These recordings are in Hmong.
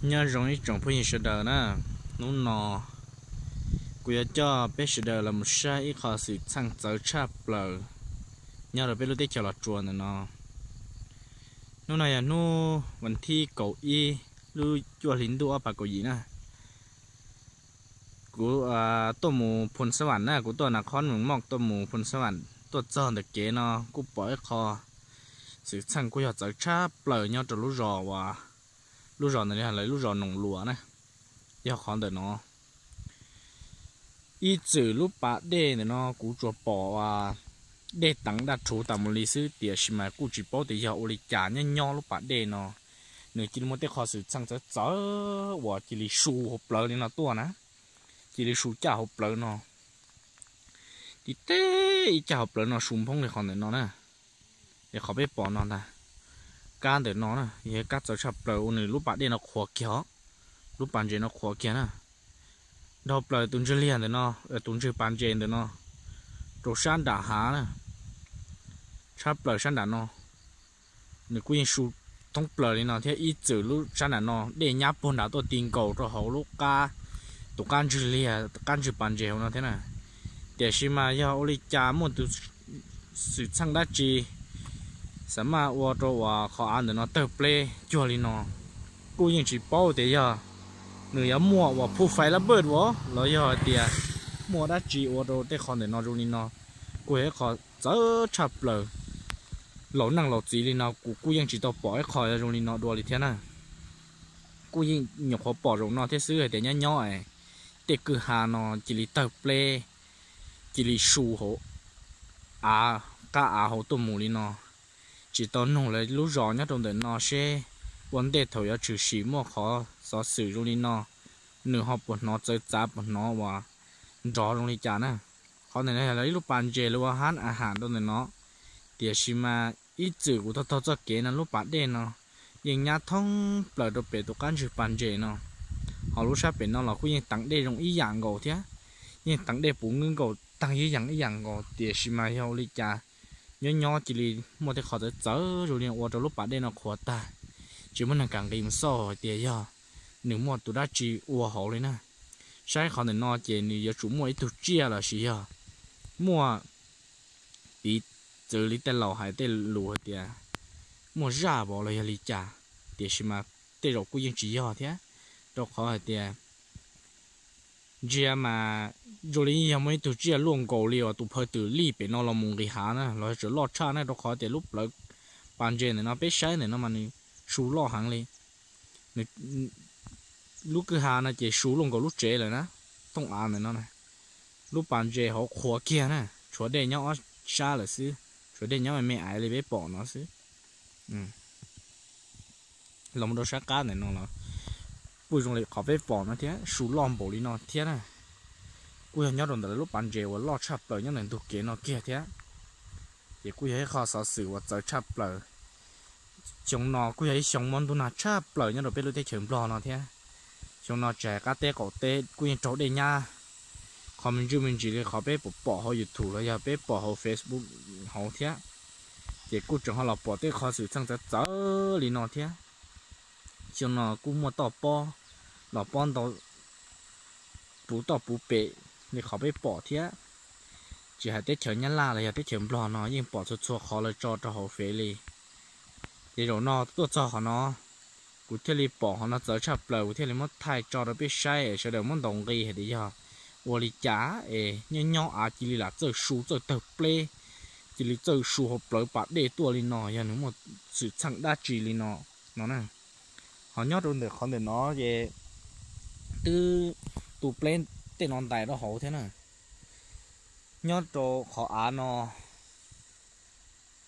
Nyob zoo ib tsoom phooj ywg sawv daws na, hnub no kuv yuav coj peb sawv daws los mus saib ib qho xwm txheej txawv tshaj plaws nyob rau peb lub teb chaws Los Tsuas ntawm no. Hnub no yog hnub vas thib kaum ib lub cuaj hli ntuj ob phav kaum yim na. Kuv tuaj mus Phoos Xab Vam na, kuv tuaj Nas Khoos Moos Moj tuaj mus Phoos Xab Vam, tuaj txog ntawm kev no kuj pom ib qho xwm txheej kuj yog txawv tshaj plaws nyob rau lub zos uas, lub zos ntawm no lawv lub zos Noos Luas na. Yog qhov ntawm no, ib txwm lub pas dej ntawm no kuv tsuas pom dej teev daj rhuv tas mus li xwb, tiam sis mas kuj tsis paub tias yog ua li cas nyob nyob lub pas dej no nws cia li muaj tej qho xwm txheej txawv txawv uas cia li su hauv plawv li no tuaj na, cia li su caj hauv plawv no, tib teb ib caj hauv plawv no su nphoob li qhov ntawm no na. Es qhov peb pom no ntag, kab ntawm no na yog kab txawv tshaj plaws uas nws lub pas dej no qhuav kiag os, lub pas ntses no qhuav kiag na, dhau plaws tus ntswg liag ntawm no, tus ntswg pas ntses ntawm no rau sab nram hav na, tshab plaws sab nram no. Nws kuj yeej su thoob plaws li no thiab, ib txwm lub sab nram no dej nyab puag nram tuaj ti nkaus rau hauv lub qab, tus qab ntswg liag, qab ntswg pas ntses hauv no thiab na. Tiam sis mas yog ua li cas muaj tus xwm txheej dab tsi xav maj ua rau uas qhov av ntawm no tawg pleb cuag li no, kuj yeej tsis paub tias yog nws yuav muaj uas phu fais lab npawj uas los yog hais tias muaj dab tsi ua rau tej qho ntawm no zoo li no. Kuj yog ib qho txawv tshaj plaws, laus neej laus txiv li no kuv kuj yeej tsis tau pom ib qho zoo li no dua li thiab na. Kuj yeej nyuam qhuav pom zaum no thiab xwb hais tias nyob nyob es tej kwj ha no cia li tawg pleb, cia li su hauv av, qab av hauv tuaj mus li no. Tsis tau nug lawv lub zos nyob rau ntawm no seb ua ntej thaum yuav tshwm sim muaj qhov xov xwm zoo li no, nws ho puas hnov txawv txav puas hnov uas nrov zoo li cas na. Qhov ntawm no yog lawv ib lub pas ntses lawv ua hab a has rau ntawm no, tiam sis mas ib txwm kuv taug taug txoj kev no lub pas dej no yeej nyab thoob plaws rau pem tus qab ntswg pas ntses no. Ho lub sab pem no los kuj yeej teev dej zoo ib yam nkaus thiab, yeej teev dej puv nkaus taag ib yam ib yam nkaus, tiam sis mas yog ua li cas nyob nyob cia li muaj tej qho txawv txawv zoo li ua rau lub pas dej no qhuav tag. Tsis muaj neeg kam nqis mus xauj hais tias yog nws muaj tus dab tsi ua hauv li na. Saib qhov ntawm no ces nws yuav tsum muaj ib tug tsiaj los sis yog muaj piv txwv li tej laus hais tej lus hais tias muaj zaj vov los yog li cas, tiam sis mas tej zaum kuj yeej tsis yog thiab, rau qhov hais tias ntsia mas zoo li yog muaj ib tug tsiaj luaj nkaus li uas tus phaw twm lij pem no los mus nqis hav na los tseem loj tshaj na, rau qhov tias lub plawv pas ntses ntawm no peb saib ntawm no mas nws su loj heev li. Lub kwj ha no ces su luaj nkaus lub tsev lawm na, thooj av ntawm no na. Lub pas ntses hauv qhuav kiag na, tshuav dej nyob ob sab lawm xwb, tshuav dej nyob me me aiv li peb pom no xwb. Los mus rau sab qab ntawm no los kuj zoo li qhov peb pom no thiab, su loj npaum li no thiab na. Kuj yog nyob rau ntawm lawv lub pas ntses uas loj tshaj plaws nyob ntawm ntug kev no kiag thiab. Ces kuj yog ib qho xov xwm uas txawv tshaj plaws. Xyoo no kuj yog ib xyoo muaj ntuj nag tshaj plaws nyob rau peb lub teb chaws Nplog no thiab. Xyoo no tsis hais qab teb qaum teb kuj yeej raug dej nyab qhov me ntsuj me ntsis li qhov peb pom hauv YouTube los yog peb pom hauv Facebook hauv thiab. Ces kuj tseem ho los pom tej qho xwm txheej txawv txawv li no thiab. Xyoo no kuj muaj toj pob los pob ntau puv toj puv pem li qhov peb pom thiab. Tsis hais teb chaws Nyab Laj los yog teb chaws Nplog no yeej pom txhua txhua qhov lawv tso rau hauv fev li. Ces zaum no tuaj txog qhov no, kuv thiaj li pom qhov no txawv tshaj plaws, kuv thiaj li muab thaij tso rau peb saib es sawv daws muab ntaus nqi hais tias yog ua li cas es nyob nyob av cia li lam txawj su txawj tawg pleb, cia li txawj su hauv plawv pas dej tuaj li no, yog nws muaj xwm txheej dab tsi li no no na. Ho nyob rau ntawm qhov ntawm no ces twb tu pleb tej no ntais rau hauv thiab na. Nyob rau qhov av no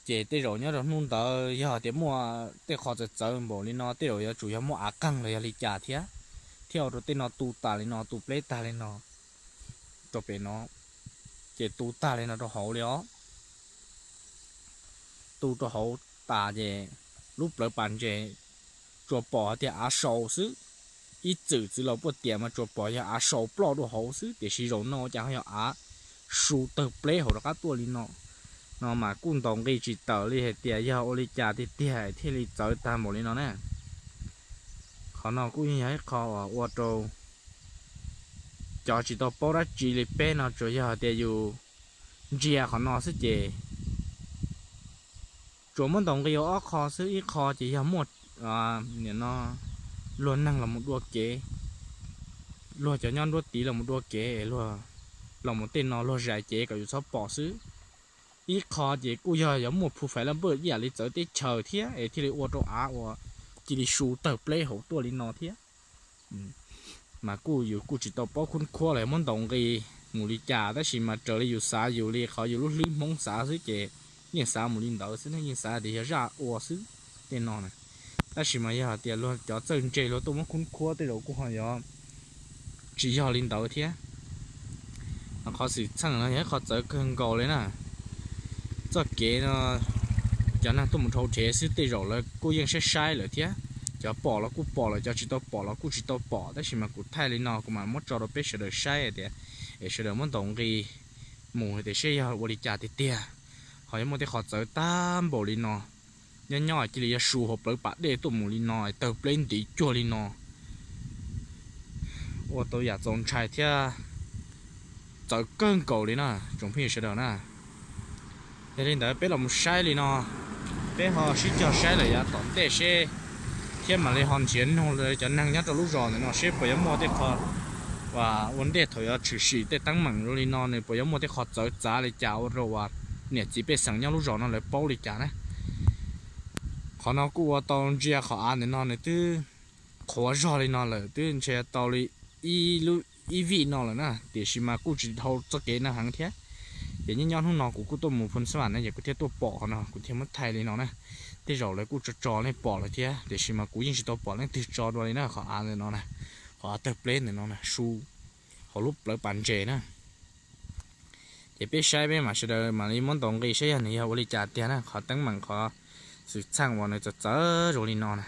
ces tej zaum nyob rau hnub ntawd yog tias muaj tej qho txawv txawv npaum li no tej zaum yuav tsum yog muaj av qeeg los yog li cas thiab, thiaj ua rau tej no tu tas li no, tu pleb tag li no rau pem no, ces tu tag li no rau hauv li os. Tu rau hauv tas ces lub plawv pas ntses tsuas pom hais tias av sau xwb. Ib txwm txwv laus puaj tias mas tsuas pom yog av sau ploj rau hauv xwb, tiam sis zaum no cas ho yog av su tawg pleb hauv rov qab tuaj li no. No mas kuj ntaus nqi tsis tawm li hais tias yog ua li cas tiag tiag thiaj li txawv tag npaum li no na. Qhov no kuj yeej yog ib qho uas ua rau cov tsis tau paub dab tsi li peb no tsuas yog tias yus ntsia qhov no xwb ces tsuas muab ntaus nqi ua ob qho xwb. Ib qho ces yog muaj, nim no luag neeg los mus dua kev, luag cov nyob nruab tiv los mus dua kev es luag los mus tej no luag zais cev kom yus txhob pom xwb. Ib qho ces kuj yog yuav muaj phu fais laj npawj ib yam li txawv teb chaws thiab es thiaj li ua rau av uas cia li su tawg pleb hauv tuaj li no thiab. Mas kuj yus kuj tsis tau paub khub khuab los muab ntaus nqi mus li cas, tab sis mas raws li yus xav yus li qhov yus lub hlwb Hmoob xav xwb ces yeej xav mus li ntawd xwb, yeej xav tias yog zaj ua xwb tej no na. Tab sis mas yog hais tias luag cov txawj ntse luag tuaj muab khub khuab tej zaum kuj ho yuav tsis yog li ntawd thiab. Qhov xwm txheej no yog ib qho txawv kawg nkaus li na. Txoj kev no cov neeg tuaj mus dhau dhev xwb tej zaum lawv kuj yeej saib saib lawm thiab. Cov pom los kuj pom lawm, cov tsis tau pom los kuj tsis tau pom, tab sis mas kuv thaij li no kuv mam muab tso rau peb sawv daws saib tias, es sawv daws muab ntaus nqi mus tias seb yog ua li cas tiag tiag. Ho yuav muaj tej qhov txawv tag npaum li no, nyob nyob cia li yuav su hauv plawv pas dej tuaj mus li no, tawg pleb ntiv cuag li no, ua tau yam txaus ntshai thiab txawv kawg nkaus li na tsoom phooj ywg sawv daws na. Yog li ntawd peb los mus saib li no, peb ho sib cog saib lawm yav tom ntej seb, thiab mam li ho nrhiav nug cov neeg nyob rau lub zos ntawm no seb puas yuav muaj tej qho uas ua ntej thaum yuav tshwm sim tej teeb meem zoo li no nws puas yuav muaj tej qho txawv txav li cas ua rau uas niam txiv pej xeem nyob lub zos no lawv paub li cas na. Qhov no kuj ua tau ntsia qhov av ntawm no nws twb qhuav zog li no lawm, twb ntshe tau li ib vij no lawm na, tiam sis mas kuj tsis dhau txoj kev no heev thiab. Ces nyob nyob hnub no kuv kuj tuaj mus Phoos Xab Vam na, ces kuv thiaj tuaj pom qhov no kuv thiaj muab thaij li no na. Tej zaum lawv kuj tso tso nej pom lawm thiab, tiam sis mas kuv yeej tsis tau pom leej twg tso dua li na, qhov av ntawm no na, qhov av tawg pleb ntawm no na, su hauv lub plawv pas ntses na. Ces peb saib peb mam sawv daws mam li muab ntaus nqi saib yog nws yog ua li cas tiag na, qhov teeb meem qhov xwm txheej uas nws txawv txawv zoo li no na.